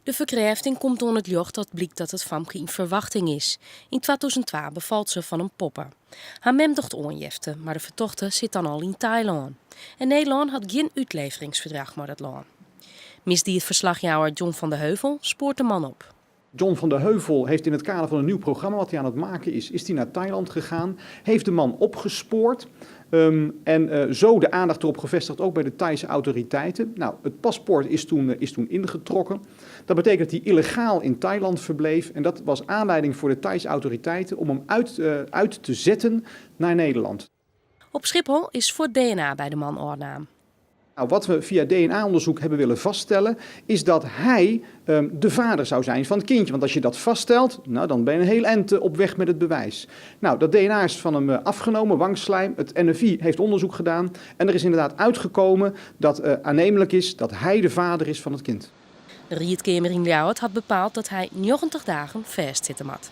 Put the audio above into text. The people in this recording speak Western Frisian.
De ferkrêfting komt oan it ljocht as blykt dat it famke yn ferwachting is. Yn 2002 befalt se fan in poppe. Har mem docht oanjefte, mar de fertochte sit dan al yn Tailân. En Nederlân hat gjin útleveringsferdrach mei dat lân. Misdiedferslachjouwer John van der Heuvel spoart de man op. John van der Heuvel heeft in het kader van een nieuw programma wat hij aan het maken is, is hij naar Thailand gegaan, heeft de man opgespoord en zo de aandacht erop gevestigd, ook bij de Thaise autoriteiten. Nou, het paspoort is toen ingetrokken. Dat betekent dat hij illegaal in Thailand verbleef en dat was aanleiding voor de Thaise autoriteiten om hem uit te zetten naar Nederland. Op Schiphol is foar DNA by de man ôfnaam. Nou, wat we via DNA-onderzoek hebben willen vaststellen, is dat hij de vader zou zijn van het kindje. Want als je dat vaststelt, nou, dan ben je een heel eind op weg met het bewijs. Nou, dat DNA is van hem afgenomen, wangslijm. Het NFI heeft onderzoek gedaan en er is inderdaad uitgekomen dat aannemelijk is dat hij de vader is van het kind. De riedkeamer yn Ljouwert hat bepaald dat hy 90 dagen fêstsitte moat.